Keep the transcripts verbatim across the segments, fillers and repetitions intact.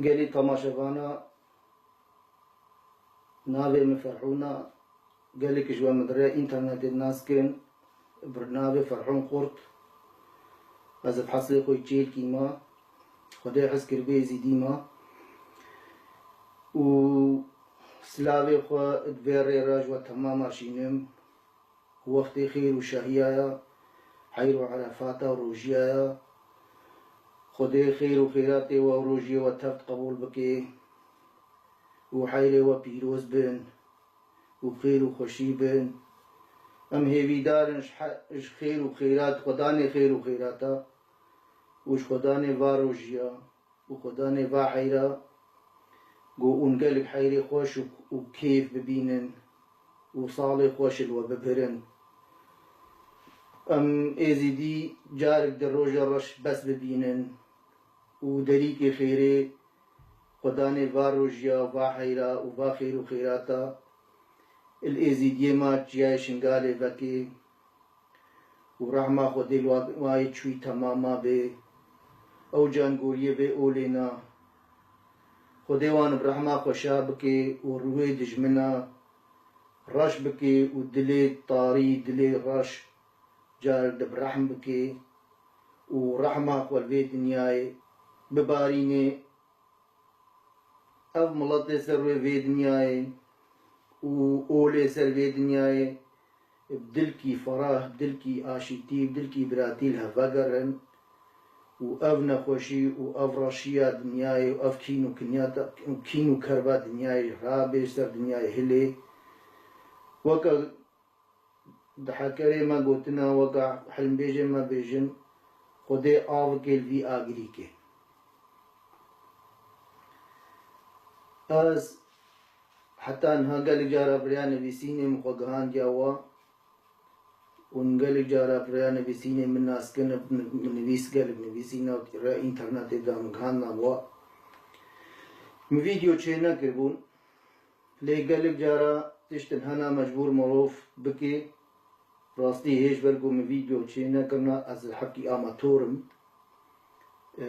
Gelî temaşevana, navê min Ferhûn e. Gelek ji we min di rê înternetê nas kin. Bi navê Ferhûn Xurt. Ez bi heslê xwe yê Çêlkî me. Xwedê hez kiribê Êzîdî me. Û silavê xwe di vê rê re ji we temama şînim. Wextê xêr û şahiya ya, heyr û erefata û rojiya ya. Xwedê xêr û xêratê we û rojiyê we tevt qebûl bike û heyrê we pîroz bin û xêr û xweşî bin. Em hêvîdar in ji he-, ji xêr û xêrat, Xwedanê xêr û xêrata û ji Xwedanê va rojiya û Xwedanê va heyra, ku hûn gelek heyrê xweş û, û kêf bibînin û salê xweş li we bibirin. Em Êzîdî carek di roja reş bes bibînin û derîkê xêrê Xwedanê va rojiya, va heyra û va xêr û xêrata li Êzîdiyê ma çiyayê Şingalê vekê û rehma Xwedê li wa-, wayê çûyî temama bê. Ew cangoriyê vê olê na. Xwedê wan bi rehma xwe şa bike û rûyê dijmina reş bike û dilê tarî, dilê reş carek di bi rehm bike û rehma xwe li vê dinyayê bibarînê. Ev miletê ser wê vê dinyayê û olê ser vê dinyayê bi dilkî ferah, bi dilkî aşîtî, bi dilkî biratî li hev vegerin û ev nexweşî û ev reşiya dinyayê û ev kîn û kinyata, kîn û kerba dinyayê rabe ser dinyayê hilê. Weke Di hekerê me gotina weka hilmbêjê me bêjin, Xwedê avike li vî agirîkê. Ez heta niha gelek cara bi rêya nivîsînê min xwe gihandiya we û gelek cara bi rêya nivîsînê min nas kirin, min nivîs gelek nivîsîna rêya înternetê de min gihandina we. Min vîdeo çê nekiribûn. Lê gelek cara tiştin hene mecbûr mirov bike. Rastî hêj ber ku min vîdeo çê nekirina, ez li hevkî amator im. Ee,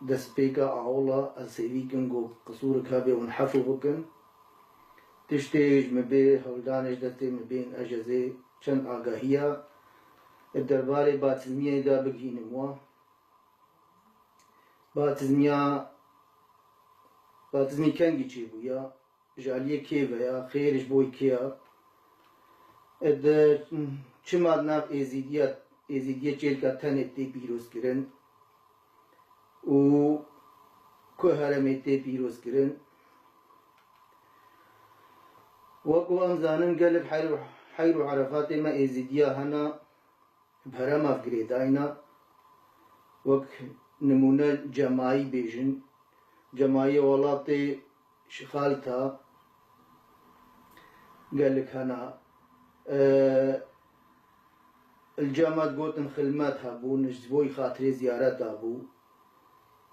destpêka awola ez hêvî kim ku qisûrek hebe hûn hefû bikin. Tiştê ji min bê, hewldanê ji destê min bên, ez ez ê çend agahiya di derbarê batizmiyê de bigihînim we. Batizmiya, batizmî kengî çêbûya? Ji aliyê kê ve ya, xêr ji bo kê ya? Di çima di nav Êzîdiya, Êzîdiyê Çêlka tenê tê pîrozkirin û ku heremê tê pîrozkirin? Wek ku em zanin, gelek heyr û, heyr û erefatê me Êzîdiya hene, bi herema girêdayî ne. Wek nimûne Cemayî bêjin. Cemayî welatê Şixalta gelek hene. E, li Cema digotin xilmet hebûn, ji bo xatirê ziyareta bû.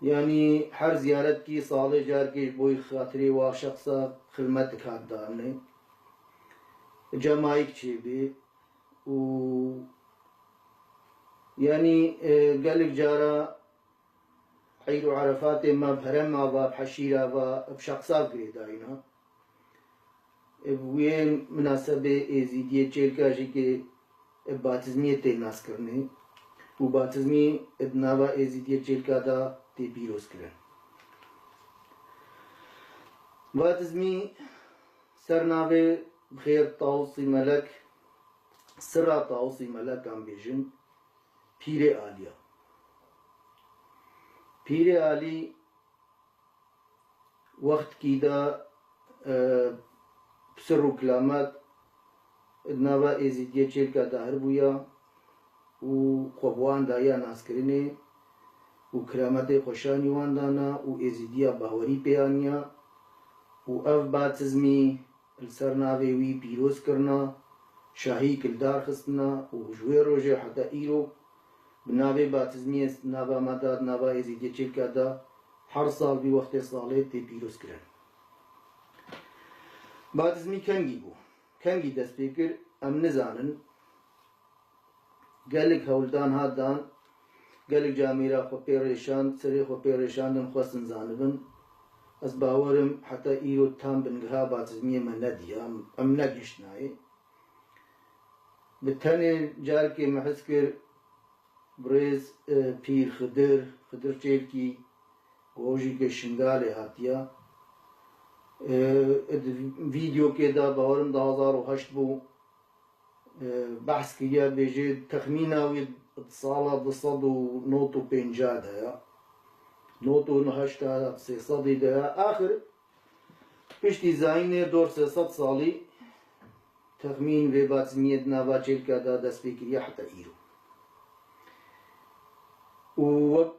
Yanî her ziyaretkî salê carekê ji bo xatirê wa şexsa xilmetik hat danê. Cemayîk çêbê. û yanî, e, gelek cara heyr û erefatê me bi herema ve, bi heşîra ve, bi şexsa girêdayî ne. E, bi wê minasebê Êzîdiyê Çêlka jî kê, e, batizmiyê tê naskirinê û batizmî, e, di nava Êzîdiyê Çêlka de tê pîrozkirin. Batizmî ser navê bi xêr Tawusî Melek, sira Tawusî Melek em bêjin, Pîrê Alî ya. Pîrê Alî wextkî de, e, bi sir û kilamet di nava Êzîdiyê Çêlka dahir bûya û xwe bi wan daye naskirinê û kirametê xwe şanî wan dana û Êzîdiya bawerî pê aniya û ev batizmî li ser navê wî pîroz kirina, şahîk li dar xistina û ji wê rojê heta îro bi navê batizmiyê nava me da, nava Êzîdiyê Çêlka da, her sal vî wextê salê tê pîroz kirin. Batizmî kengî bû? Kengî dest pê kir? Em nizanin. Gelek hewldan hat dan, gelek camêra xwe pê rêşand, serê xwe pê rêşandin, xwestin zanibin. Ez bawer im heta îro tam bingeha batizmiyê me nediya, em negihiştinayê. Bi tenê carekê me his kir, birêz, e, Pîr Xidir, Xidir Çêlkî, ku jî ke Şingalê hatiya. E, di vîdeokê de bawer im du hazar û heşt bû, e, behs kiriye, bêje texmîna wî di sala du sed û nod û pênca de ya. Nod û heşta sê sedî de ya. Axir piştî zayînê dor sê sed salî texmîn vê batizmiyê di nava çêlka de dest pê kiriye heta îro. Û wek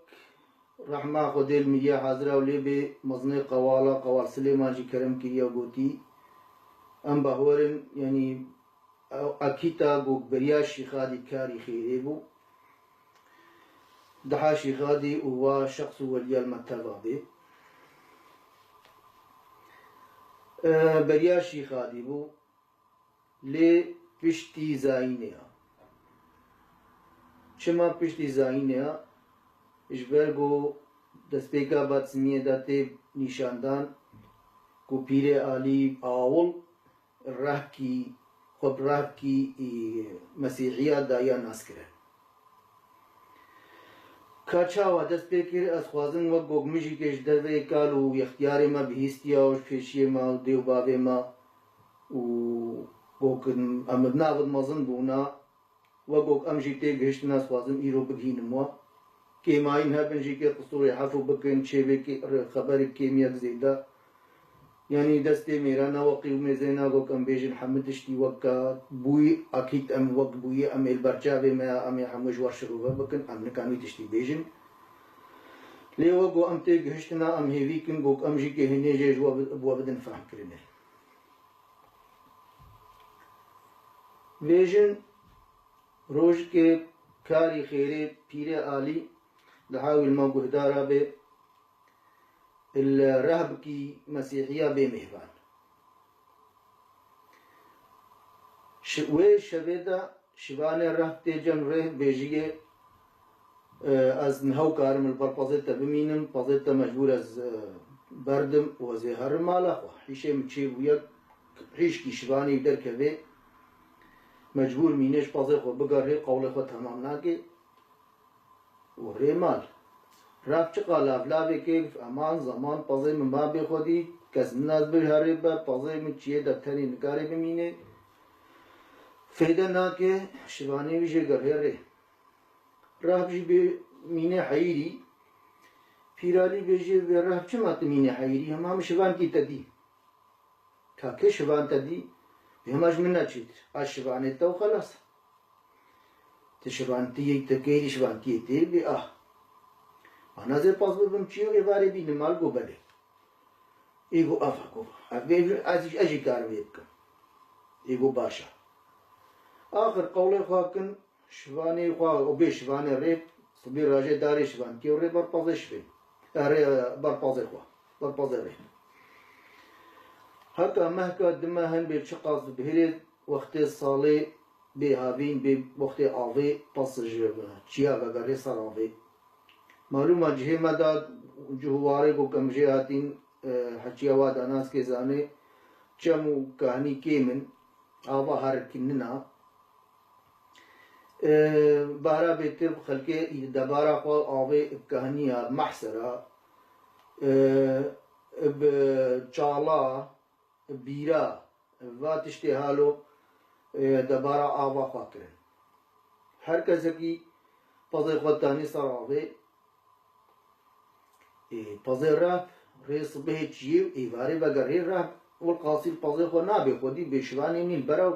rehma Xwedê li miriya hazira û lê bê mezinê qewala, qewal Silêman jî kerem kiriye û gotî, em bawer in, yanî, ew ekîta ku beriya Şîxadî karî xêrê bû, daha Şîxadî û wa şexs û weliyal me teva bê. E, beriya Şîxadî bû, lê piştî zayînê ya. Çima piştî zayînê ya? Ji ber ku destpêka batizmiyê de tê nîşandan ku Pîrê Alî Awil rehkî, xwe bi rehkî, î, Mesîhiya daye naskirin. Ka çawa dest pê kir, ez xwazim wek gok mijîkê ji devê kal û yextiyarê me bihîstiya û ji pêşiyê me û dê û bavê me û gok em bi navit mezin bûna, wek gok em jî tê gihiştina, ez xwazim îro bigihînim we. Kêmayîn hebin jî kê qisûrê hefû bikin, çêvê kê-, xeberê kêmiyek zêde. Yanî destê mêrana weqî û mêzêna gok em bêjin hemû tiştî wek ka bûyî, akît em wek bûyî em ê li ber çavê me ya, em ê hemû ji we şirove bikin, em nikan wî tiştî bêjin. Lê wek ku em tê gihiştina, em hêvî kin gok em jî kê hinê jê ji we bi-, bi we bidin fehmkirinê. Bêjin rojikê karî xêrê Pîrê Alî li hawî li me guhdara bê, li rehbikî Mesîhiya bê mêvan. Şi-, wê şevê de şivanê rehb tê cem rêh bêjiyê, e, ez niha karim li ber pezê te bimînim, pezê te mecbûr ez, e, berdim û ez ê herim mala xwe. Hîşê min çêbûye, hîşkî şivanê wî derkevê, mecbûr mînê ji pezê xwe bigerhê, qewlê xwe temam nake. Û rê mal. Raf çiqa lavlavê kê, eman zaman pezê min ba bê xwedî, kes min ez bi herê be, pezê min çiyê de tenê nikarê bimînê. Fêde nake, şivanê wî jê gerhê rê. Raf jî bê mînê heyîrî. Pîralî bêjê vê raf çima tu mînê heyîrî? Hema min şivankî te dî. Ka kê şivan te dî, hema ji min ne çêtir. A şivanê te û xelas. Ti şivantiyê te kêrî şivantiyê tê bê ah. Ana zê paz bibim çi yo êvarê bî nimal go belê. Ê go ava go. Ev bê ez, ez jî karim vê bikim. Ê go baş e. Axir qewlê xwe kin, şivanê xwe û bê şivanê rê, sibê rajê darê şivan kê rê ber pazê şivê. E, rê ber pazê xwe. Ber pazê rê. Heta mehka dime hin bê çiqas bihêrê wextê salê bê havîn, bê wextê avê pas ji çiya vegerê ser avê. Malûma cihê me de cih û warê ku ke em jê hatîn, e, heçiya wa da naskê zanê, çem û kahnî kêm in, ava herikî nina. E, bara bêtir xelkê debara xwe avê bi kahniya mehsera, e, bi çala, bîra, va tiştê halo, e, debara ava xwe kirin. Her kesekî pezê xwe tanî ser avê, e, pezê rehb, rê sibehê çiyê û êvarê vegerê rehb, wilqasil pezê xwe nabê xwedî bê şivanê nîn bera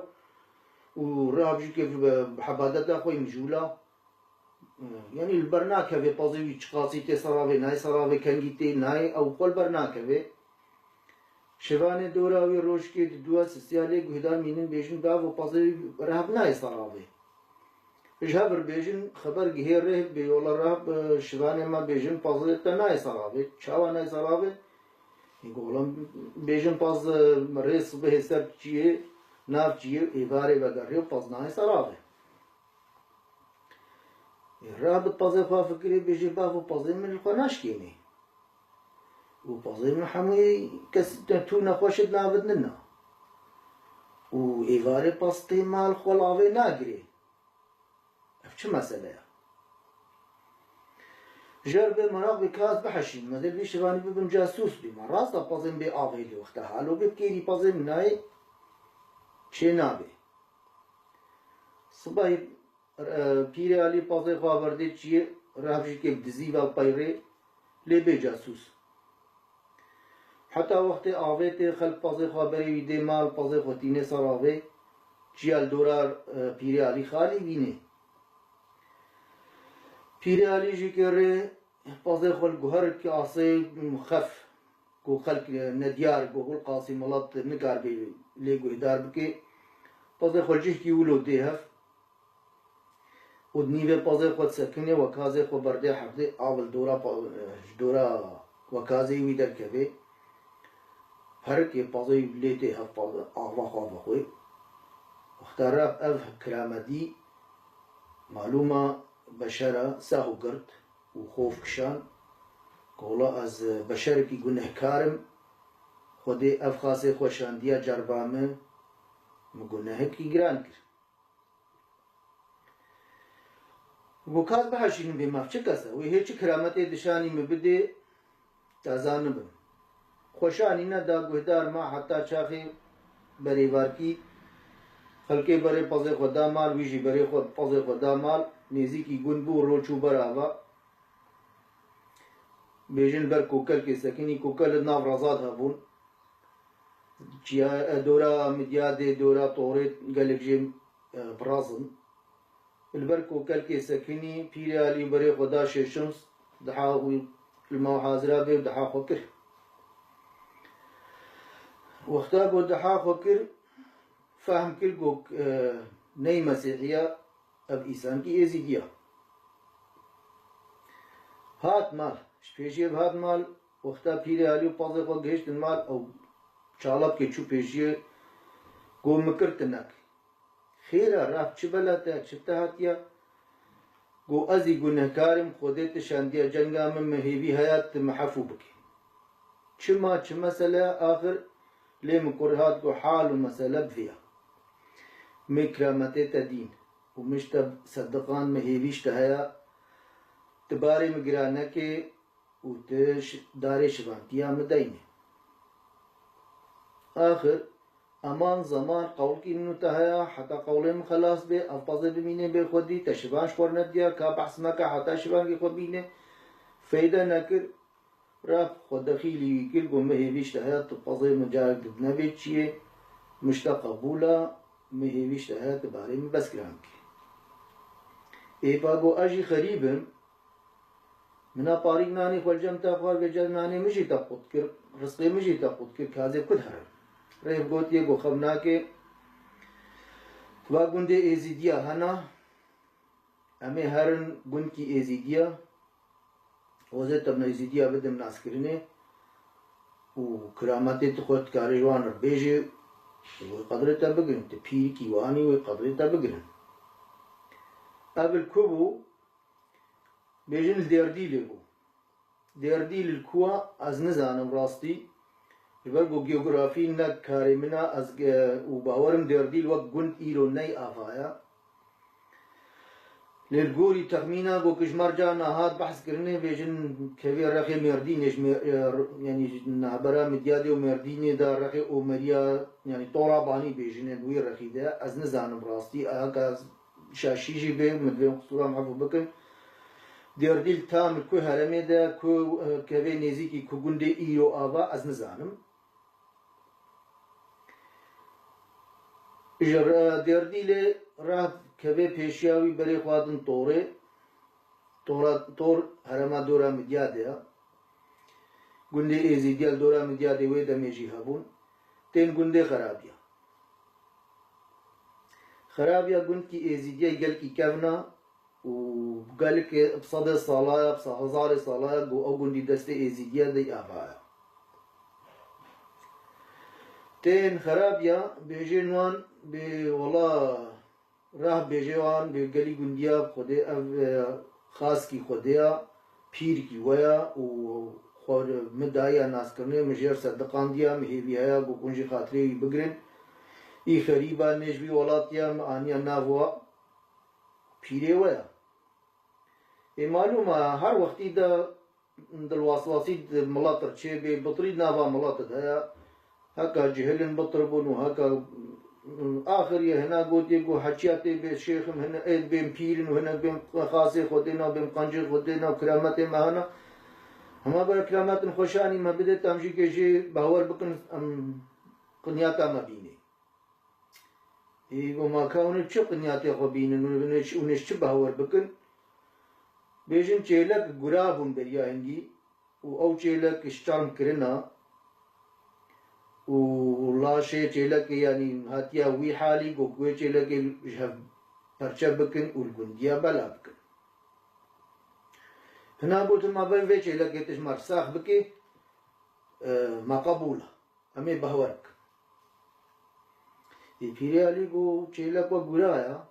û rehb jî ke bi, bi hebadeta xwe mijûla. Yanî li ber nakeve pazê wî çiqasî tê seravê, nayê seravê kengî tê, nayê ew xwe li ber nakeve. Şivanê dora wî rojkê di dua sisiya lê guhdar mînin bêjin bavo pazê wî rehb nayê seravê. Ji hev re bêjin xeber gihê rê bê yola rehb, e, şivanê me bêjin pazê te nayê seravê. Çawa nayê seravê? Ê golan bêjin paz, e, rê sibihê ser çiyê, nav çiyê, êvarê vegerê û paz nayê seravê. Ê, rehb pazê xwe fikirê bêjê bavo pazê min li xwe naşkênê. Û pazê min hemû kes tu nexweş di navê nina. Û êvarê pastê mal xwe lavê nagirê. Ev çi mesele ye? Jer bê meraq bê kas biheşîn, me dê vî şivanî bibim casûs bî. Me rast e pazên bê avê lê wexta halo bê kêrî pazê min nayê çê nabê. Sibahî, e, pîrê alî pazê xwe berdê çiyê, rehf jî kê bi dizî ve peyrê lê bê casûs. Heta wextê avê tê xelk pazê xwe berê wî dê mal, pazê xwe tînê ser avê, çiya li dora, e, pîrê alî xalî bînê. Pîrê alî jî kê rê pazê xwe li guher ki asê xef, ku xelk nediyar, ku hûl qasî milet nikar bê lê guhdar bike. Pazê xwe cihkî wilo dê hev. Û di nîvê pazê xwe disekinê, wekazê xwe berdê herdê av li dora pa-, ji dora wekazê wî derkevê. Perikê pazê wî lê tê hev pazê ava xwe vexwê. Wexta ref ev kirametî malûma beşera seh û girt û xof kişan. Kola ez beşerekî gunehkar im. Xwedê ev xasê xwe şandiya cerba min, min gunehekî giran kir. Got, kas biheşînim bê maf çi kes e? Wê hê çi kirametê dişanî min bidê, ez a nibim. Xweşanî neda guhdar ma heta çaxê berêvarkî, xelkê berê pezê xwe da mal, wî jî berê xwe pezê xwe da mal, nêzîkî gund bû, roj çû berava. Bêjin ber kokelkê sekinî, kokel li nav rezad hebûn. Çiya, e, dora Midyadê, dora Torê gelek jê, e, birazin. Li ber kokelkê sekinî, pîrê alî berê xwe da şêşim, diha wî li ma hazira bê û diha xwe kir. Wexta ku diha xwe kir, fehm kir ku, e, ney Mesîhiya, ev îsankî Êzîdiya. Hat mal, ji pêşiyê hat mal, wexta pîrê alî û pazê xwe gihiştin mal, ew çalakê çû pêşiyê, got, min kir tinek. Xêr e, raf çi bela te, çi te hatiye? Got, ez î gunehkar im, Xwedê tu şandiya cenga min, min hêvî heya tu min hefû bikî. Çima, çi mesele ye? Axir lê min kur hat, got, hal û mesele bi vê ye. Min kirametê te dîn û min ji te sediqan, min hêvî ji te heya, tu barê min giran nekê û tu şi-, darê şivantiya min deynê. Axir, eman zeman qewlkî min û te heye, heta qewlê min xelas bê, ev pezê bimînê bê xwedî, te şivan ji xwe nediya, ka behs meke, heta şivankî xwe bînê, feyde nekir, rab xwe dexîlî wî kir, got, min hêvî ji te heye, tu pezê min carek di nebê çiyê, min ji te qebûl e, min hêvî ji te heye, tu barê min bes giran bikî. Ê pa got, ez jî xerîb im, Mina parîk nanî xwe li cem te xwar, vê cem nanê min jî te qut kir, rizqê min jî te qut kir, kazê ku diherin. Rêv gotiye ku xew nake, va gundê Êzîdiya hena, em ê herin gundkî Êzîdiya, wezê te min Êzîdiya bidim naskirinê û kirametê tu xwe dikarê ji wan re bêjê, wê qedrê te bigirin, tu pîrikî wanî wê qedrê te bigirin. Ev li ku bû? Bêjin li Dêrdîlê bû. Dêrdîl li ku ye, ez nizanim rastî. Ji ber ku geografî ne karê min e, ez, e, û bawerim Dêrdîl wek gund îro ney ava ye. Lê li gorî texmîna ku ji merca niha hat behs kirinê, bêjin kevê rexê Mêrdînê ji Mê-, e, r-, yanî ji navbera Midyadê û Mêrdînê de rexê Omeriya, yanî Torabanî bêjin ê, di wî rexî de ye. Ez nizanim rastî, aya ka ez şaşî jî bê, min divê qisûra min hefû bikin. Dêrdîl tam li ku heremê de, ku, e, kevê nêzîkî ku gundê îro ava, ez nizanim. Ji re-, Dêrdîlê re kevê pêşiya wî berê xwe hatin Torê. Tora, Tor herema dora Midyadê ye. Gundê Êzîdiya li dora Midyadê wê demê jî hebûn. Tên gundê Xerabiya. Xerabiya gundkî Êzîdiya gelkî kevn e û gelkê bi sedê sala ye, bi se-, hezarê sala ye ku ew gundî destê Êzîdiya de ava ye. Tên Xerabiya bêjên wan bê wela rah bêjê wan bê gelî gundiya Xwedê ev, e, xaskî Xwedê ya, pîrkî we ya û qor-, min daye naskirinê, min jê re sediqandiya, min hêviyaya ku hûn jî xatirê wî bigirin. Î xerîba nêj vî welatiya min aniya nav wa pîrê we ya. Ê malûm e, her wextî de dilwaswasî di milet re çêbê, bitirî nava milet de heye. Heka cihilin bitir bûn û heka, axiriyê hina gotiye ku heçiya tê bê şêxim, hine êd bên pîrin û hine bên xasê Xwedê na, bên qencê Xwedê na, kirametê me hene. Hema ber kirametin xweşanî me bidê, em jî kê jê behwer bikin, em qinyata me bînê. Ê, go ma ka hûn ê çi qinyatê xwe bînin, hûn ê, hûn ê çi behwer bikin? Bêjin çêlek gura bûn beriya hingî û ew çêlek ji çerm kirina û laşê çêlekê, yanî hatiya wî halî, go wê çêlekê ji hev perçe bikin û li gundiya bela bikin. Hina gotin, ma ben vê çêlekê tu ji me re sax bikê, e, me qebûl e. Em ê behwer bikin. Ê pîrê Elî got, çêlek we gura ya.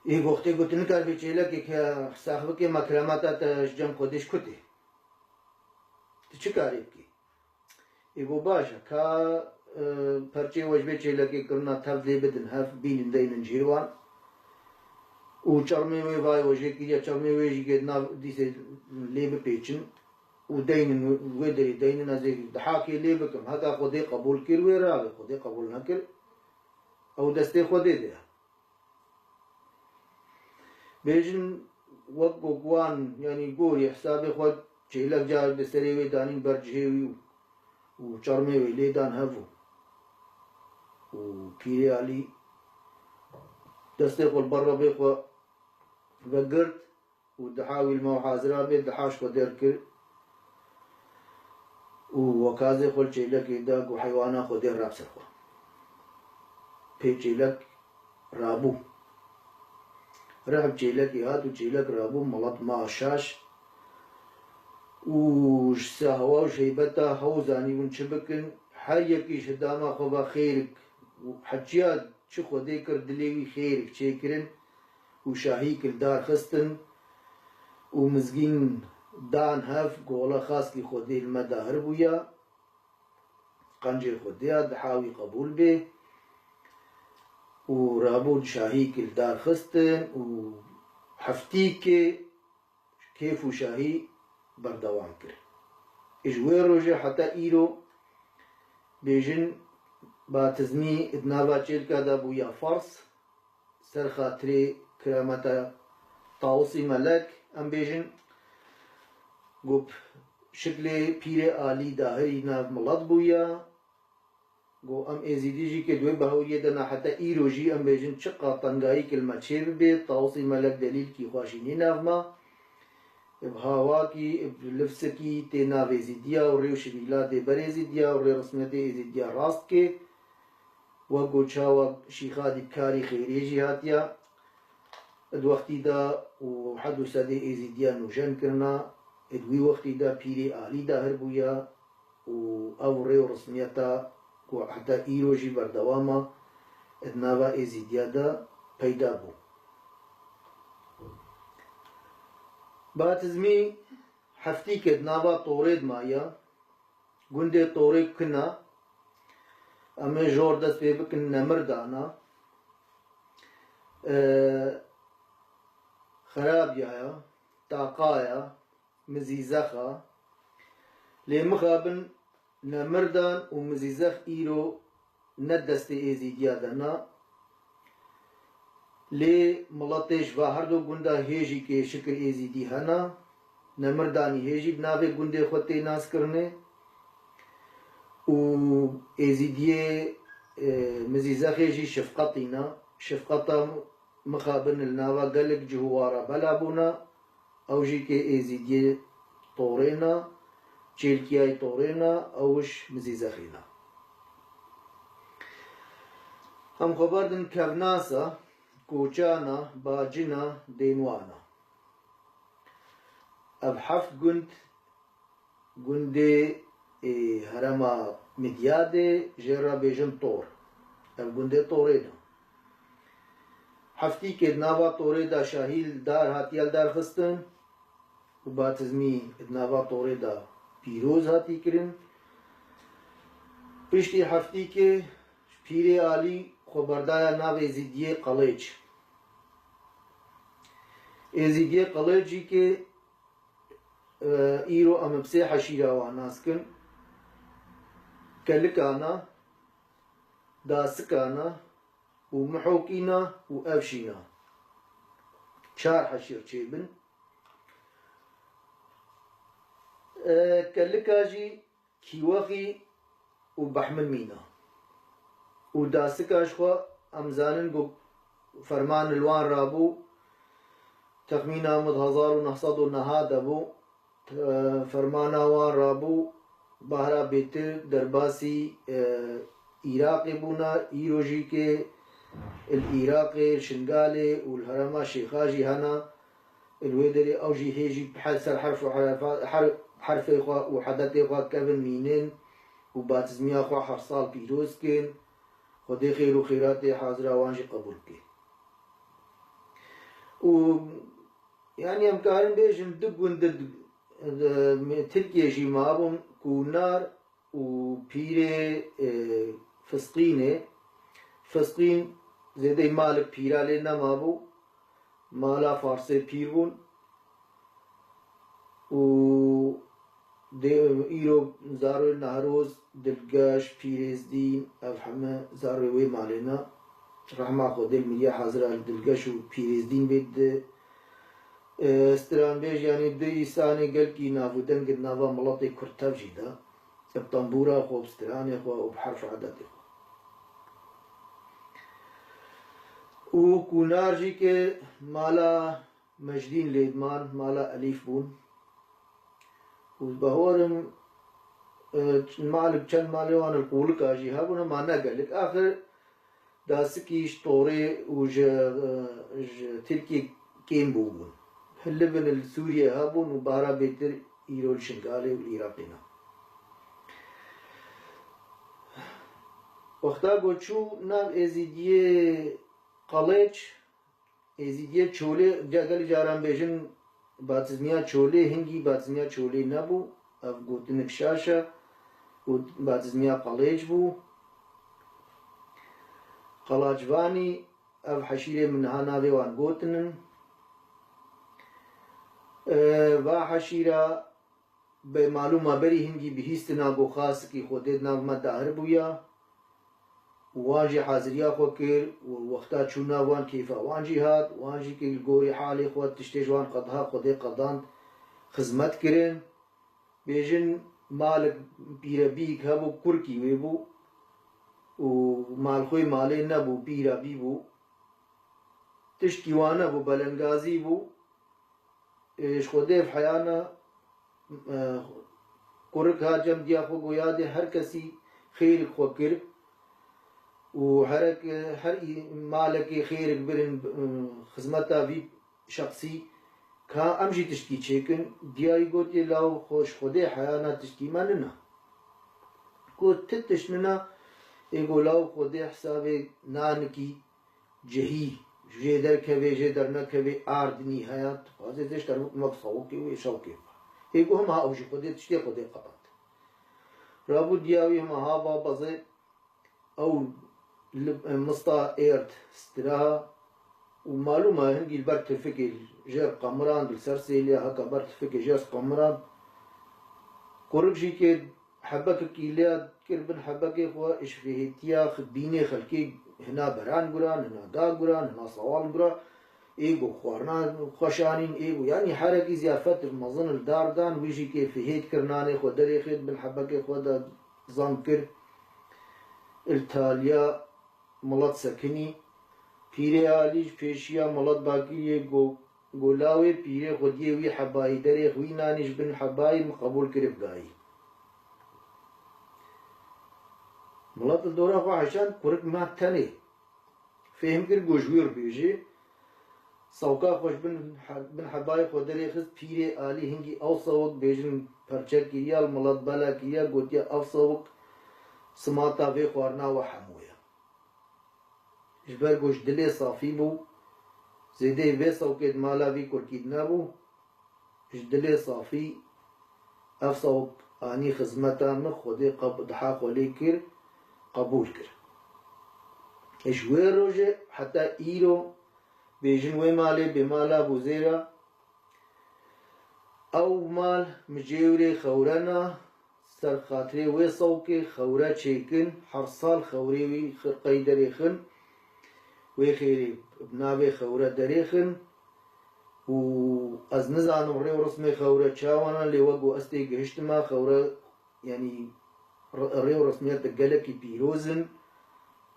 Ê wextê got, tu nikaribî çêlekê ke sax bikê, me kirameta te ji cem xwe dê ji ku tê? Tu çi karê bikî? Ê got, baş e, ka, e, perçê we ji vê çêlekê kirina, tev lê bidin hev, bînin deynin cihê wan. Û çermê wê vayê we jê kiriye, çermê wê jî ke nav dîsê lê bipêçin. Û deynin wê derê deynin, ez ê dihakê lê bikim. Heta Xwedê qebûl kir wê re, Xwedê qebûl nekir, ew destê Xwedê de ye. Bêjin wek ku wan, yanî gorî hesabê xwe çêlek car bi serê wê danîn ber cihê wî û, û çermê wê lê dan hev û, û pîrê Elî destê xwe li ber rebê xwe vegirt. Û diha wî li ma hazira bê, diha ji xwe derkir û wekazê xwe li çêlekê da, got, heywana Xwedê re ser xwe. Pê çêlek rabû. Rih bi çêlekê hat û çêlek rabû, milet ma şaş û ji sehwa û ji heybeta hew zanîbûn çi bikin. Her yekî ji hidama xwe ve xêrik û heçiya çi Xwedê kir, dilê wî xêrik çêkirin û şahîk li dar xistin û mizgîn dan hev, gola xaskî Xwedê li me dahir bûya, qencê Xwedê ya diha wî qebûl bê û rabûn şahîk li dar xistin û heftîkê kêf û şahî berdewam kir. Ji wê rojê heta îro bêjin batizmî di nava çêlka de bûya ferz, ser xatirê kirameta Tawusî Melek, em bêjin, ku şiklê pîrê Alî dahirî nav milet bûya, Go em Êzîdî jî ke di wê bahuriyê de ne heta îro jî em bêjin çiqa tengayî ke li me çê bibe, Tawusî Melek delîlkî xwe jî nî nav me. Bi hawakî, bi lifsikî tê nav Êzîdiya û rê û şivîla tê ber Êzîdiya û rê resmiyetê Êzîdiya rast ke. Wek go çawa Şîxadî bi karî xêrê jî hatiya. Di wextî de û hed û sedê Êzîdiya nûjen kirina, di wî wextî de pîrê Alî dahir bûya û ev rê û resmiyeta ku heta îro jî berdewam e, di nava Êzîdiya de peyda bû. Batizmî heftîke di nava Torê de maye, gundê Torê kin e, em ê jor dest pê bikin, Nemirdan e, e, Xerabiyaya, Taqaya, Mizîzexa. Lê mixabin Nemirdan û Mizîzex îro ne destê Êzîdiya de ne. Lê miletê ji va her du gunda hê jî kê şikir Êzîdî hene. Nemirdanî hê jî bi navê gundê xwe tê naskirinê. Û Êzîdiyê, e, Mizîzexê jî Şifqetî ne. Şifqeta mixabin li nava gelek cih û wara bela bûne. Ew jî kê Êzîdiyê Torê ne, Çêlkiyayê Torê ne, ew ji Mizîzexê ne. Em xwe berdin Kevnasa, Koçana, Bacina, Dênwana. Ev heft gund gundê, ê, herêma Midyadê, jê re bêjin Tor. Ev gundê Torê ne. Heftîkê di nava Torê de şahî li dar hatiye li dar xistin. Batizmî di nava torê de pîroz hatî kirin. Piştî heftîkê pîrê alî xwe berdaya nav Êzîdiyê Qelêç. Êzîdiyê Qelêç jî ke, e, îro em bi sê heşîra wan nas kin, Kelikana, Dasikana û Mihokîna û Evşîna. Çar heşîr çêbin. E, Kelika jî Kîwexî û Behmil mîna. Û Dasika ji xwe em zanin ku ferman li wan rabû, texmîna min di hezar û neh sed û neh de bû. Te-, fermana wan rabû, bahra bêtir derbasî, e, Iraqê bûna, îro jî ke li Iraqê, li Şingalê û li herêma Şêxa jî hene. Li wê derê ew jî hê jî her ser herf û herefa-, her-, herfê xwe û hedetê xwe kevin mînin û batizmiya xwe her sal pîroz kin. Xwedê xêr û xêratê hazira wan jî qebûl ke. Û, yanî, em karin bêjin du gund di, di, di Tirkiyê jî mabûn, Kunar û pîrê, e, Fisqînê. Fisqîn zêdeyî malik pîra lê nemabû. Mala Farsê pîr bûn. Û dê, îro zarê Nehroz, Dilgeş, Pîrêzdîn, ev heme zarê wê malê ne. Rehma Xwedê li miriya hazira li Dilgeş û Pîrêzdîn bê di, e, stranbêj, yanî di îsanê gelkî nav û deng di nava miletê Kurd tev jî de. Bi tembûra xwe, bi stranê xwe û bi herf û edetê xwe. Û Kunar jî ke mala Mecdîn lê diman, mala Elîf bûn. Û bawerim, e, malik çend malê wan li Qûlika jî hebûn, hema ne gelek. Axir Dasikî ji Torê û ji, e, ji Tirkiyê kêm bûbûn. Hilibin li Sûriyê hebûn û bara bêtir îro li Şingalê û li Iraqê ne. Wexta ku çû nav Êzîdiyê Qelêç, Êzîdiyê Çolê, ca-, gelî caran bêjin batizmiya Çolê, hingî batizmiya Çolê nebû. Ev gotinek şaş e. Got-, batizmiya Qelêç bû. Qelaçvanî, ev heşîrê min niha navê wan gotinin. E, va heşîra Be malûma berî hingî bihîstina ku xasikî Xwedê di nav me dahir bûya û wan jî haziriya xwe kir û wexta çûna wan kêfa wan jî hat, wan jî kir li gorî halê xwe tiştê ji wan qediha Xwedê qedand, xizmet kirin. Bêjin malik pîrebîyek hebû, kurkî wê bû û malxwê malê nebû, pîra bî bû. Tiştkî wan nebû, belengazî bû. Ê, ji Xwedê heyana, e, kurik hat cem diya xwe, goya dê her kesî xêrik xwe kir û herek, e, her î-, malekê xêrik birin, e, xizmeta vî şexsî, ka em jî tiştkî çêkin. Diyayî gotiye, law xwe ji Xwedê heyana tiştkî me nina. Got, ti tişt nina, ê go law Xwedê hesabê nanikî, cihî, jê derkevê, jê dernekevê, ardinî heya, dixwaze zê ji termik me bi sawikê û êşawkê bixwe. Ê ku hema ew jî Xwedê tiştê Xwedê qeband. Rabû diya wî hema hava bezê ew li, mista êrd stira û malûm e hingî li ber tifikê jêr qemiran, li ser sêliya heka ber tifikê jêr qemiran. Kurik jî kê Hebekekî lê kir bin hebekê xwe, ji fihêtiya xi-, bînê xelkê hina beran guran, hina da guran, hina sawal guran. Ê ku xwarina xwe şanîn, ê ku, yanî herekî ziyafet mezin li dar dan, wî jî kê fihêt kir, nanê xwe derêxêt, bin hebekê xwe de zam kir. Li taliya milet sekinî. Pîrê alî ji pêşiya milet bakiriyê got, Gola wê pîrê xwediyê wî hebayî derê xwînanî ji bin hebayî min qebûl kiribgayî. Milet li dora xwe heşand, kurik ma tenê. Fêhm kir ku ji wî re bêjê. Sawka xwe ji bin he-, bin hebayê xwe derê xist, pîrê alî hingî ew sawik bêjin perçe kiriya, li milet bela kiriya, gotiya ev sawik simata vê xwarina we hemû ye. Ji ber ku ji dilê safî bû, zêdeyê vê sewkê di mala vî kurkî de nebû. ji dilê safî ev sawik anî xizmeta min, Xwedê qab-, diha xwe lê kir, qebûl kir. Ji wê rojê heta îro bêjin wê malê bê mala Bûzêra, ew mal mijêwirê xewrena, ser xatirê wê sawkê xewre çêkin, her sal xewrê wî xirqeyî derêxin, wê xêrê bi navê xewre derêxin û ez nizanim rê û rismê xewre çawan e, lê wek ku ez tê gihiştima xewre, yanî r-, rê û rismiyet gelekî pîroz in,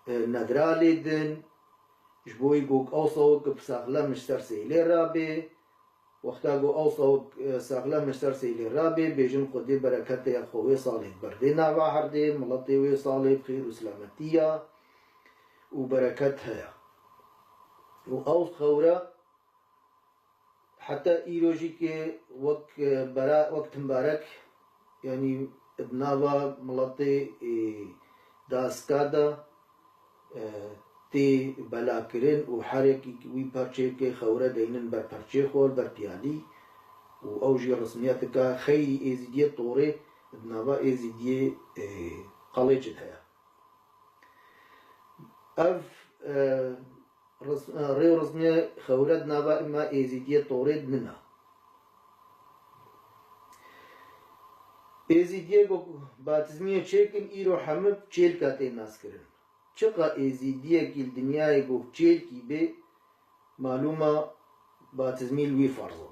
e, nedra lê din, ji bo wî ku ew sawik bi saxlem ji ser sêlê rabê, Wexta ku ew sawik, e, saxlem ji ser sêlê rabê, bêjin Xwedê bereketê ya xwe wê salê berdê nava herdê, miletê wê salê bi xêr û silametî ya û bereket heye. Û ew xewre heta îro jî ke wek, e, bera-, wek timbarek, yanî di nava miletê, e, Daska de, e, tê belakirin û herekî wî perçeyekê xewre deynin ber perçê xwe, ber piyalî û ew jî resmiyeteke xeyrî Êzîdiyê torê di nava Êzîdiyê, e, Qelêçid heye. Ev, e, res-, e, rê û resmiyê xewre di nava me Êzîdiyê torê nina. Êzîdiyê ku batizmiyê çêkin îro hemû çêlka tê naskirin. Çiqa êzîdiyekî li dinyayê ku çêlkî bê, malûma batizmî li wî ferz e.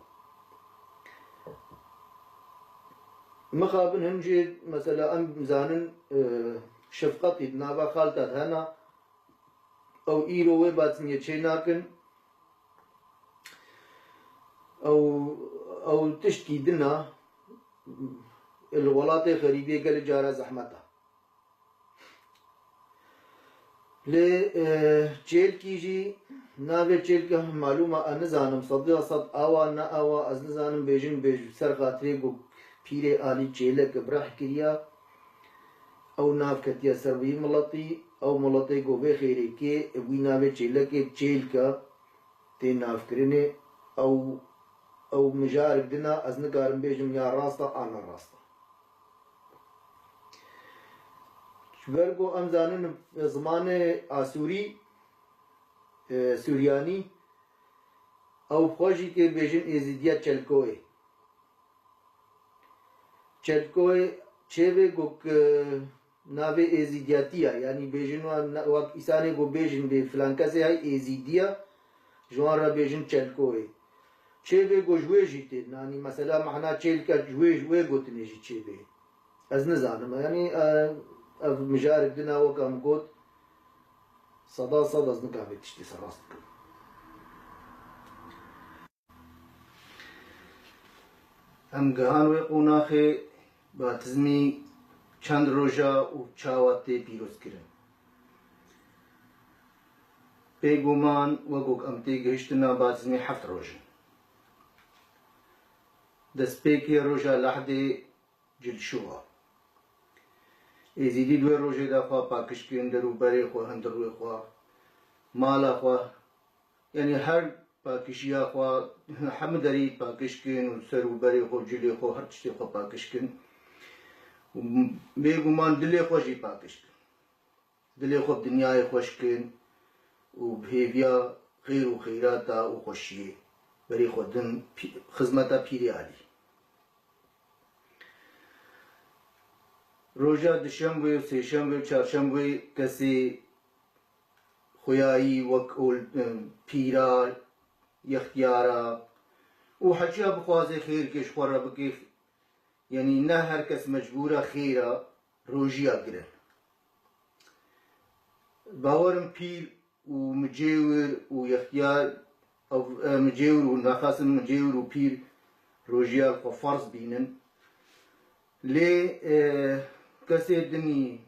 Mixabin hin jî, mesela, em zanin, e, şefqetî di nava xalta de hena, ew îro wê batizmiyê çê nakin, ew, ew tiştkî din e, li welatê xerîbiyê gelê cara zehmet e. Lê, e, çêlkî jî, navê çêlke malûm e, ez nizanim, sediya sed awa ne awa, ez nizanim, bêjin bêj, ser xatirê ku pîrê alî çêlek bi reh kiriya, ew nav ketiye ser wî miletî, ew miletê ku vê xêrê kê, wî navê çêlekê çêlke tê navkirinê, ew, ew mijarek din e, ez nikarim bêjim ya rast e, an ne rast e. Ji ber ku em zanin zimanê Asûrî, e, Suryanî, ew xwe jî tê bêjin Êzîdiya Çelkoyê. Çelkoyê çêvê ku, e, navê Êzîdiyatî ye, yanî bêjin wan ne-, wek îsanê ku bêjin bê filan kesê hey Êzîdiya, ji wan re bêjin Çelkoyê. Çêvê ku ji wê jî tê, nanî mesela mehna çêlke ji wê, ji wê gotinê jî çêvê. Ez nizanim. Yanî, e, ev mijarek din e, wek em got, seda sed ez nikaribê tiştê ser rast bikim. Em gihan wê qonaxê batizmî çend roja û çawa tê pîrozkirin. Bêguman wek em tê gihiştina batizmî heft roj in. Destpêkê roja lehdê Cilşû a. Êzîdî di wê rojê de xwe pakiş kirin, der û berê xwe, hundirûyê xwe, mala xwe, yanî her pakişiya xwe, hemû derî pakiş kirin û ser û berê xwe, cilê xwe, her tiştê xwe pakiş kirin. Û bêguman dilê xwe jî pakiş kirin. Dilê xwe bi dinyayê xweş kirin û bi hêviya xêr û xeyrata û xweşiyê berê xwe din pî-, xizmeta Pîrê Alî. Roja duşembe û sêşembe û çarşembe kesê xweyayî wek ol-, pîra, yextiyara û heçiya bixwaze xêrkê ji xwe re bike, yanî ne her kes mecbûr e xêra rojiya girin. Bawerim pîr û micêwir û yextiyar, ev, e, micêwir û naxasim micêwir û pîr rojiya xwe ferz bînin. Lê, e, kesê dinî,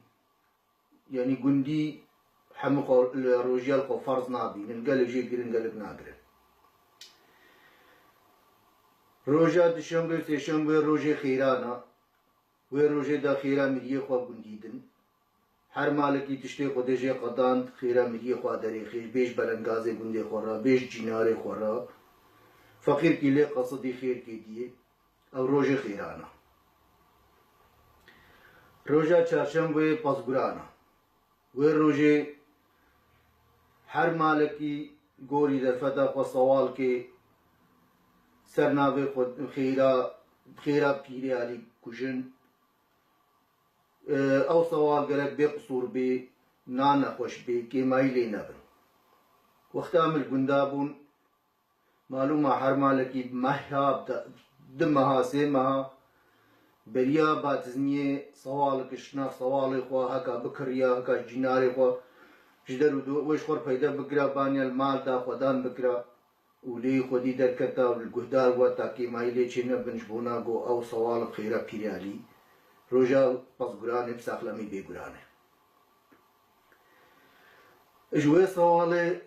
yanî gundî hemû xwe li rojiya xwe ferz nabînin. Gelek jê girin, gelek nagirin. Roja duşembe û sêşembe rojê xêran e. Wê rojê de xêra miriyê xwe gundî din. Her malekî tiştê xwe dê jê qedand, xêra miriyê xwe derêxê, bê ji belengazê gundê xwe re, bê ji cînarê xwe re. Feqîrkî lê qesidî xêrkê diyê. Ew rojê xêran e. Roja çarşembê pezguran e. Wê rojê her malekî gorî derfeta xwe sewal ke ser navê xwe xêra, xêra Pîrê Alî kujin. Ew sewal gerek bê qisûr bê, na nexweş bê, kêmayî lê nebin. Wexta min li gunda bûn, malûm e her malekî bi meha, bi de-, du meha, sê meha beriya batizmiyê sewalik ji nav sewalê xwe heka bikiriya, heka ji cînarê xwe ji der û do-, wê ji xwe re peyde bikira, baniya li mal da xwedan bikira. Û lê xwedî derketa û li guhdar we ta kêmayî lê çênebin ji bona ku ew sewal bi xêra Pîrê Alî, roja pezguranê bi saxlemî bê guran e. Ji wê sewalê,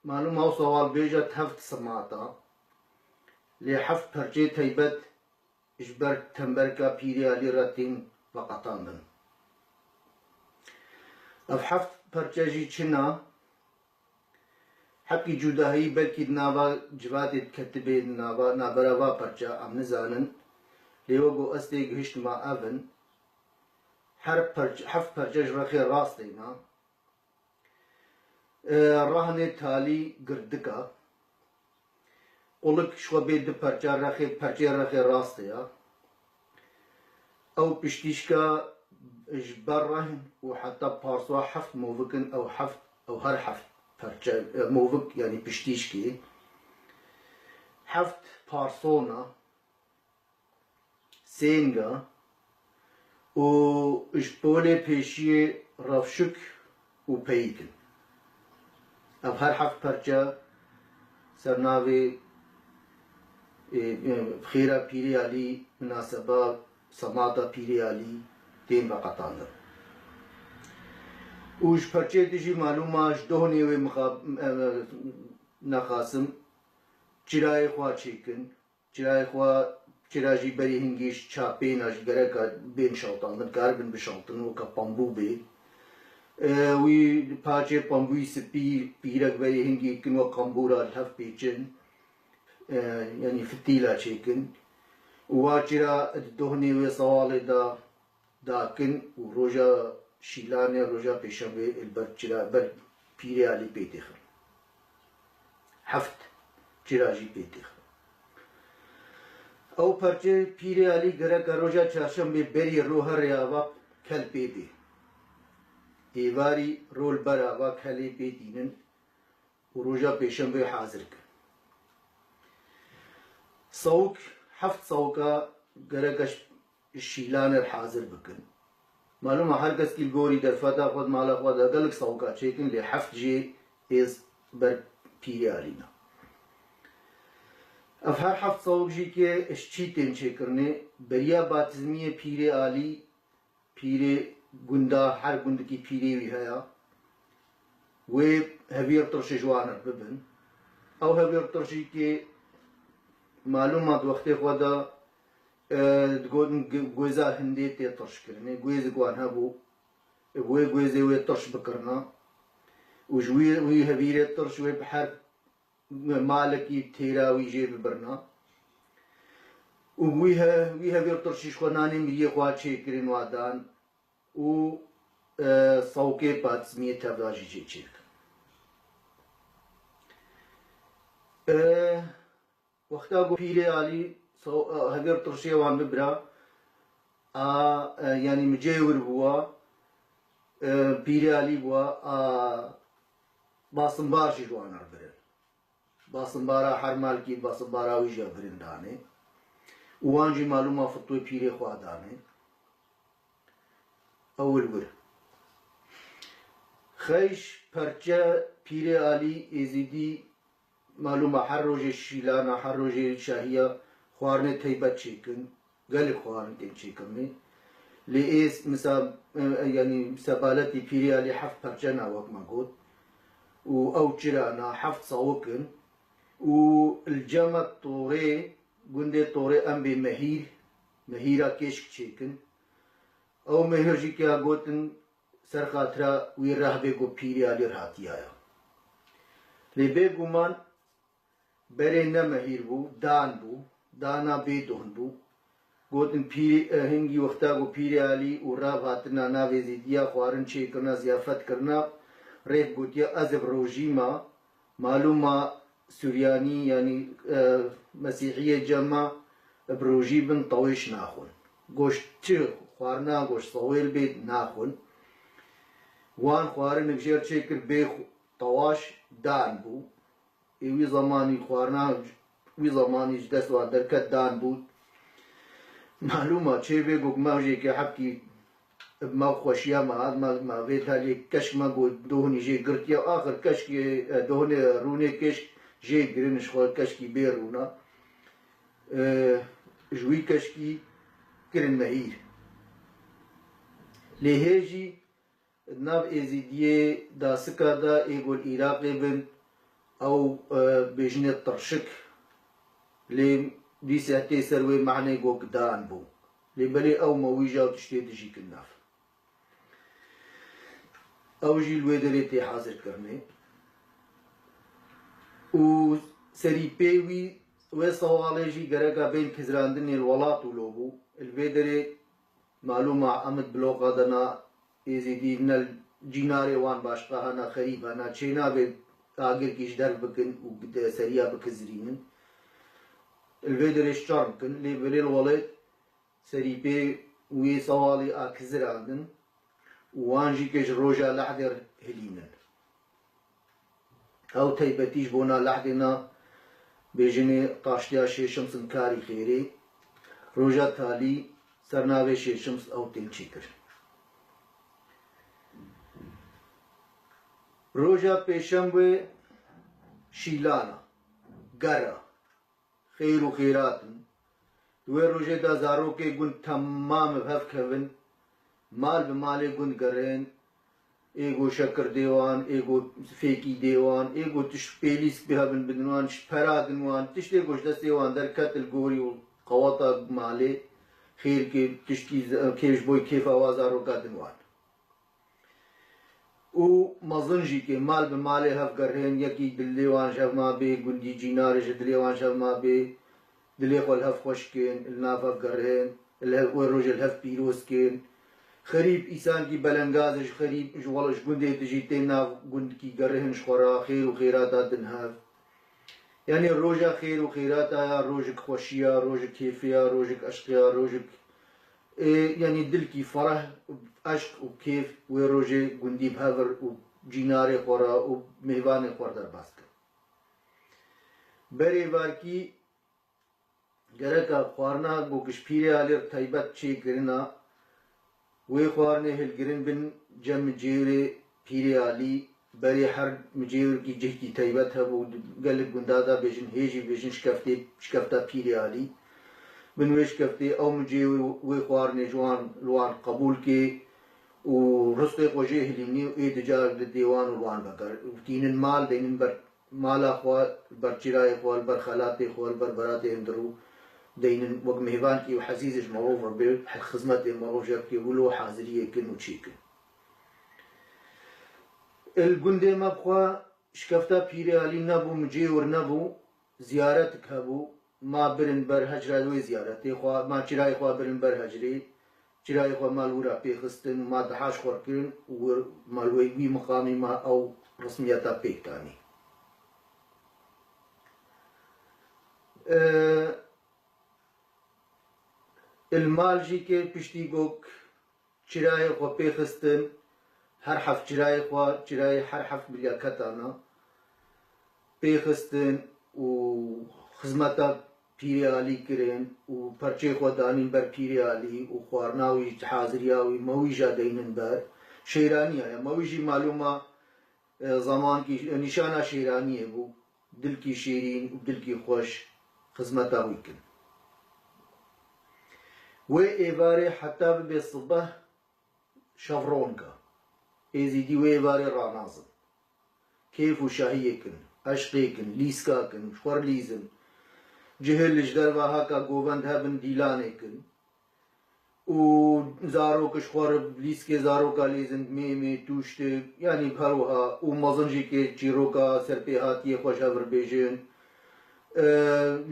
malûm ew sewal bêje heft semata, lê heft perçê taybet ji ber temberka Pîrê Alî re tên veqetandin. Ev heft perçe jî çi ne? Heqî cudahiyî belkî di nava civatê diketibê, di nava, navbera va perça, em nizanin. Lê wek ku ez tê gihiştima ev in. Her perç-, heft perçe ji rexê rastê ne. E, rahnê talî girdika. Qulik ji xwe bê du perça rexê, perçeyê rexê rastê ya. Ew piştîşka ji ber rehn û heta parsoa heft movik in, ew heft, ew her heft perçe, e, movik, yanî piştîşkê. Heft parsona, sênga û ji polê pêşiyê rewşik û peyîk in. Ev her heft perçe ser navê, e, e, xêra Pîrê Alî, minaseba semata Pîrê Alî tên veqetandin. Û ji perçeyê dijî malûma ji dohnê wê mixa-, e, e, nexasim çirayê xwe çêkin. Çirayê xwe, çira jî berî hingî ji çapêna jî gereka bên şewtandin, karibin bişewtin, weke pembû bê. E, wî paçê pembûyî spî, pîrek berî hingî kin wek qembûra li hev pêçin. E, yanî fitîla çêkin. Û wa çira di dohnê wê sewalê de dakin û roja şîlanê, roja pêşemê li ber çira, ber Pîrê Alî pê têxin. Heft çira jî pê têxin. Ew perçê Pîrê Alî gereka roja çarşembê berî ro herê ava kel pê bê. Êvarî ro li ber ava kelê pê tînin û roja pêşembê hazir kin. Sawik, heft sawika gereka şîlanê hazir bikin. Malûm e her keskî li gorî derfeta xwe di mala xwe de gelek sawika çêkin, lê heft jê êz ber Pîrê Alî ne. Ev her heft sawik jî ke ji çî tên çêkirinê, beriya batizmiyê Pîrê Alî, pîrê gunda, her gundikî pîrê wî heye. Wê hevîr tirşê ji wan re bibin. Ew hevîr tirşî kê malûma di wextê xwe de, e, digotin gu-, guêza hindê tê tirşkirinê. Guêzik wan hebû. Wê guêzê wê tirş bikirina. Û ji wî, wî hevîrê tirş wê bi her malekî têra wî jê bibirina. Û wî he-, wî hevîr tirşî ji xwe nanê miriyê xwe çêkirin wa dan û, e, sawkê patizmiyê tevda jî jê çêdikin. E, wexta ku Pîrê Alî saw-, e, hevîr tirşê wan bibira, a, e, yanî micê wir bûwa, e, Pîrê Alî bûwa, a, basimbar jî ji wan re birin. Basimbara her malkî, basimbara wî jî birîn danê. Û wan jî malûma fitwê pîrê xwe danê. Ew li wir. Xeyş, perçe, pîrê Alî, Êzîdî, malûma her rojê şîlana, her rojê şahiya xwarinê teybet çêkin. Gelek xwarin tên çêkirinê. Lê ê misa-, e, yanî sebaletî pîrê Alî heft perçe na wek me got. Û ew çira na heft sawik in. Û li cema Torê, gundê Torê em bê mehîr, mehîra kêşk çêkin. Ew mehîr jî ke ya gotin ser xatira wî rehbê ku pîrê Alî re hatiya ya. Lê bêguman berê ne mehîr bû, dan bû. dana bê dohn bû. Gotin pîrê, e, hingî wexta ku Pîrê Alî û Rab hatina nav Êzîdiya xwarin çêkirina, ziyafet kirina, rêv gotiye, ez bi rojî ma, malûma Suryanî, yanî, e, Mesîhiyê cema bi rojî bin tawêş naxwin. Goşt çi xwarina goşt sawêl bê naxwin. Wan xwarinik jêr çêkir bê xw-, tawaş dan bû. Ê wî zemanî xwarina wî zemanî ji dest wan derket dan bû. Malûma çêbê got, me jê ke hebkî bi me xweşiya me hat, me, me vê talê keşk me got, dohnî jê girtiye. Axir keşkê, e, dohnê rûnê keşk jê girin ji xwe keşkî bê rûna. E, ji wî keşkî kirin nehîr. Lê hê jî Di nav Êzîdiyê dasika de ê ku li Iraqê bin, ew, e, bêjinê tirşik, lê dîsa tê ser wê mehnê ku gidan bû. Lê belê ew mewîja û tiştê dijî kin nav. Ew jî li wê derê tê hazirkirinê. Û serî pê wî, wê sewalê jî gereka bên kizrandinê li welat û lo bû. Li vê derê Malûma em di bloka de na Êzîdî ne cînarê wan başqa hene, xerîb hene, çênabê agirkî ji derv bikin û bi seriya bikizirînin. Li vê derê ji çar bikin, lê belê li welêt serî pê wê sewalî a kizirandin û wan jî ke ji roja lehdê hilînin. Ew taybetî ji bona lehdê na bêjinê taştiya Şêşims in karî xêrê, roja talî ser navê Şêşims ew tên çêkir. Roja pêşembe şîlana, gera. Xêr û xêrat in. Di wê rojê de zarokê gund temam bi hev kevin, mal bi malê gund gerin, ê ku şekir dê wan, ê ku fêkî dê wan, ê ku tişt pêlîsk bi hev in bidin wan, ji pera din wan, tiştê ku ji destê wan derket li gorî û qeweta malê, xêr kê tiştkî z-, kê ji bo kêfa wa zaroka din wan. Û mezin jî kê mal bi malê hev gerhên, yekî dilê wan ji hev mabê, gundî cînarê ji dilê wan ji hev mabê, dilê xwe li hev xweş kên, li nav hev gerhên, li hev, wê rojê li hev pîroz kên. Xerîb, îsankî belengaz ji xerîb, ji wela ji gundê dijî tê nav gundkî gerhin ji xwe re, xêr û xêrata din hev. Yanî roja xêr û xêrata ya, rojik xweşiya, rojik kêfiya, rojik eşqiya, rojik, ê, yanî dilkî fereh, eşq û kêf wê rojê gundî bi hevir û cînarê xwe re û mêvanê xwe re derbas kir. Berê varkî gereka xwarina ku ji Pîrê Alî re taybet çêkirina, wê xwarinê hilgirin bin cem micêwirê Pîrê Alî, berê her micêwirkî cihkî taybet hebû, gelek gunda de bêjin, hê jî bêjin şikeftê, şikefta Pîrê Alî. Bin wê şikeftê ew micêwir wê xwarinê ji wan, li wan qebûl kê û ristê xwe jê hilînî û ê dicar li dêwan û li wan veger. Û tînin mal deynin ber mala xwe, li ber çirayê xwe, li ber xelatê xwe, li ber beratê hundirû deynin, wek mêvankî û hezîzê ji merov re bê, xizmetê merov jê bikê, wilo haziriyê kin û çêkin. Li gundê me bi xwe şikefta Pîrê Alî nebû, micêwir nebû, ziyaretik hebû, ma birin ber hecra wê ziyaretê xwe, ma çirayê xwe birin ber hecrê, çirayê xwe mal wira pêxistin û ma dihaş xwe kirin û wir mal wê wî miqamî ma ew resmiyeta pêk danî. E, il mal jî kê piştî gok çirayê xwe pêxistin, her heft çirayê xwe, çirayê her heft milyaketana pêxistin û xizmeta Pîrê Alî kirin û perçê xwe danîn ber Pîrê Alî û xwarina wî, haziriya wî, me wî jî deynin ber. Şêraniya ye, me wî jî malûma, e, zemankî, e, nîşana şêraniyê bû. Dilkî şêrîn û dilkî xweş xizmeta wî kin. Wê êvarê heta bibe sibeh şevronka. Êzîdî wê êvarê ranazin. Kêf û şahiyê kin, eşqê kin, lîska kin, xwe lîzin. Cihil ji derva haka govend hebin dîlanê kin. Û zarok ji xwe re lîskê zaroka lêzin, mêmê, tûştik, yanî her wiha û mezin jî kê çîroka serpêhatiyê xwe ji hev re bêjin. E,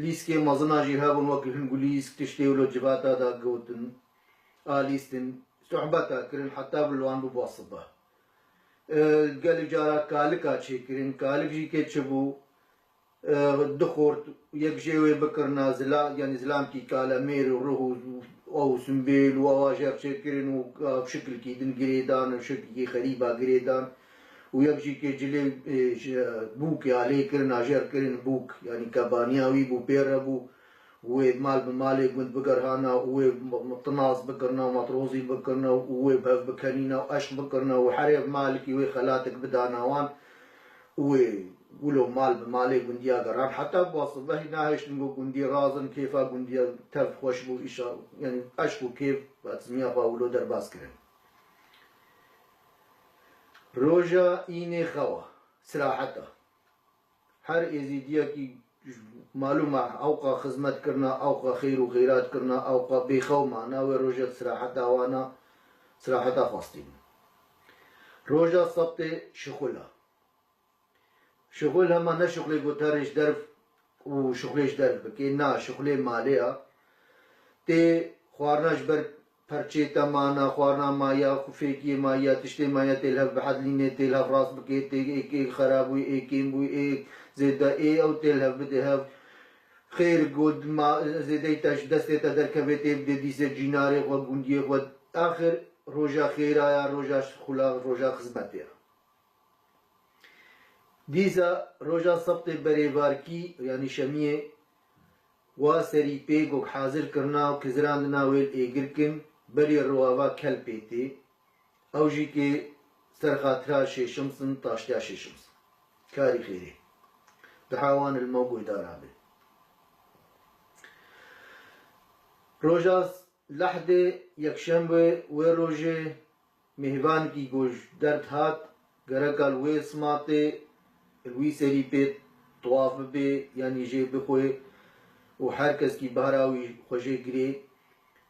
lîskê mezina jî hebûn, wek hingulîsk, tiştê wilo civata da gotin, alîstin, sohbeta kirin, heta bi li wan bû ba sibeh. E, gelek cara kalika çêkirin, kalik jî kê çi bû, e, du xort, yek jê wê bikirina zila-, yanî zilamkî kalemêr û ruh û, û ew simbêl û ewa jêr çêkirin û, e, şikilkî din girêdan û şikilkî xerîba girêdan û yek jî kê cilê, e, ji bûkê alê kirina jêr kirin bûk, yanî kebaniya wî bû pê re bû. Wê mal bi malê gund bigerhana û wê m-, m-, tinas bikirina û matrozî bikirina û wê bi hev bikenîna û eşq bikirina û herê malikî wê xelatek bidana wan û wê wilo mal bi malê gundiya geran. Heta bi sibehî nahêştin ku gundî razin, kêfa gundiya tev xweş bû, îşa, yanî eşq û kêf batizmiya xwe wilo derbas kirin. Roja înê xewa, siraheta. Her êzîdiyekî malûm e, ewqa xizmet kirina, ewqa xêr û xêrat kirina, ewqa bêxew mana, wê roja siraheta wana, siraheta xwestî bû. Roja sebtê şixul e. Şixul hema ne şixulê ku terê ji derv û şixulê ji derv bikê, na, şixulê malê ya. Tê xwarina ji ber perçê te mana, xwarina ma ya, xufêkiyê ma ya, tiştê ma ya tê li hev bihedlînê, tê li hev rast bikê, tê ê, ê xerab bûyî, ê kêm bûyî, ê zêde, ê ew tê li hev bidê hev. Xêr ku ma, zêdeyî te ji destê te derkeve tê bidê dîsê cînarê xwe, gundiyê xwe. Axir roja xêra ya, roja xula, roja xizmetê ya. Dîsa roja sebtê berêvarkî, yanî şemiyê, wa serî pê gok hazir kirina û kizirandina wê li êgir kin, berê roava kel pê tê. Ew jî kê ser xatira şêşims in, taştiya şêşims in. Karî xêrê. Diha wan li me guhdara be. Roja lehdê yekşembe wê rojê mêhvankî ku ji derd hat, gereka li wê simatê li wî serî pê tewaf bibe, yanî jê bixwe û her kes kî behra wî xwe jê girê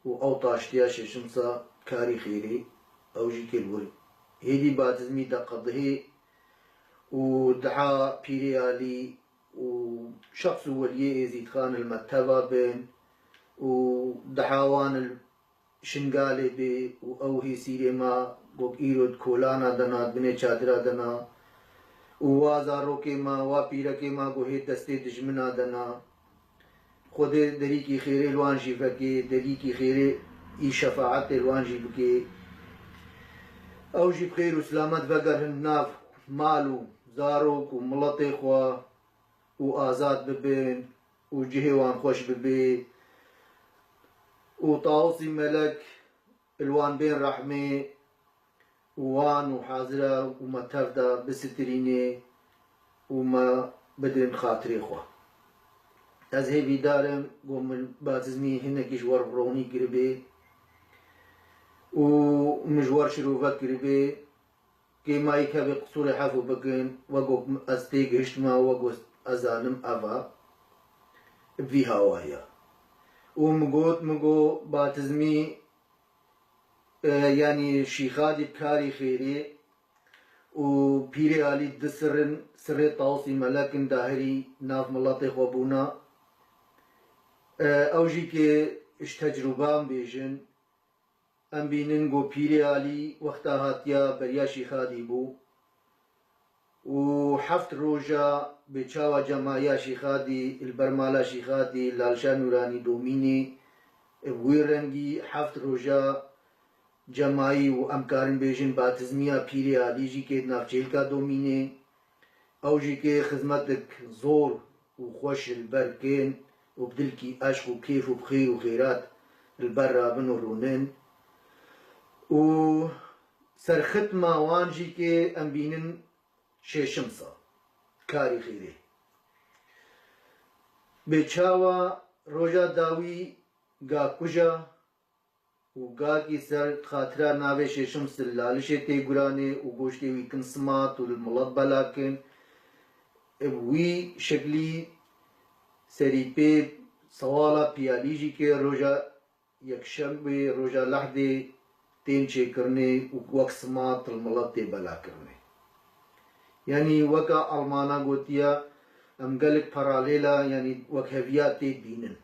û ew taştiya şeşimsa karî xêrê, ew jî kê li wir. Hêdî batizmî deqa dihê û diha Pîrê Alî û şexs û weliyê Êzîdxan li me teva bin û diha wan li Şingalê bê û ew hêsîrê ma gok îro di kolana de na, di binê çadira de na û wa zarokê ma, wa pîrekê ma go hê destê dijmina de na. Xwedê derîkî xêrê li wan jî vekê, derîkî xêrê î şefaetê li wan jî bikê. Ew jî bi xêr û silamet vegerin nav mal û zarok û miletê xwe û azad bibin û cihê wan xweş bibe û Tawusî Melek li wan bên rehmê û wan û hazira û me tev de bisitirînê û me bidin xatirê xwe. Ez hêvîdar im ku min batizmî hinekî ji we re ronî kiribê û min ji we re şirove kiribê. Kêmayî kevê qisûrê hefû bikin, wek ku ez têgihiştime, wek ku ez zanim ev e, bi vî hawayî ye. Û min got, min got, batizmî, e, yanî şîxadî bi karî xêrê û pîrê alî di sir in, sirê Tawusî Melek in dahirî nav miletê xwe bûna. E, ew jî kê ji tecrûban bêjin, Em bînin ku Pîrê Alî wexta hatiya beriya Şîxadî bû û heft roja bi çawa cemayiya Şîxadî li ber mala Şîxadî Lalşa Nûranî domînê, bi wî rengî heft roja cemayî û em karin bêjin batizmiya Pîrê Alî jî kê di nav çêlka domînê. Ew jî kê xizmetek zor û xweş li ber kên û bi dilkî eşq û kêf û bi xêr û xêrat li ber rabin û rûnin. Û serxitma wan jî kê em bînin şêşim sa karî xêrê. Bi çawa roja dawî ga kuja û gakî ser xatira navê şêşim sil lalişê tê guranê û goştê wî kin simat û li milet bela kin. Bi wî şeklî serî pê sewala piyalî jî kê roja yekşembê, roja lehdê tên çêkirinê û wek simat li milet tê bela kirinê. Yanî weka Almana gotiye, Em gelek paralêla, yanî wek heviya tê dibînin.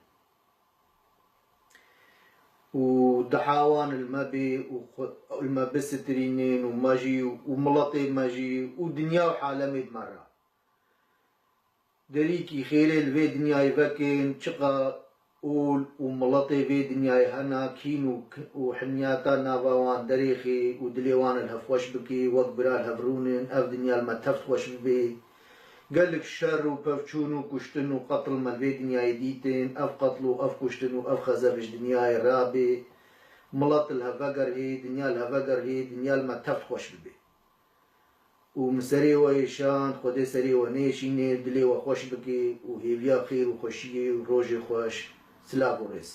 Û dihawan li me bê û xwe, li me bisitirînin û me jî û miletê me jî û dinya û alemê bi me re. Derîkî xêrê li vê dinyayê vekin, çiqa ol û miletê vê dinyayê hene, kîn û k-, û hinyata nava wan derêxê û dilê wan li hev xweş bikê, wek bira li hev rûnin, ev dinya li me teft xweş bibê. Gelek şer û pevçûn û kuştin û qetl me li vê dinyayê dîtin, ev qetl û ev kuştin û ev xezeb ji dinyayê rabê. Milet li hev vegerhê, dinya li hev vegerhê, dinya li me teft xweş bibê. Û min serê we êşand, Xwedê serê we nêşînê, dilê we xweş bike û hêviya xêr û xweşiyê û rojê xweş. Silav û rêz.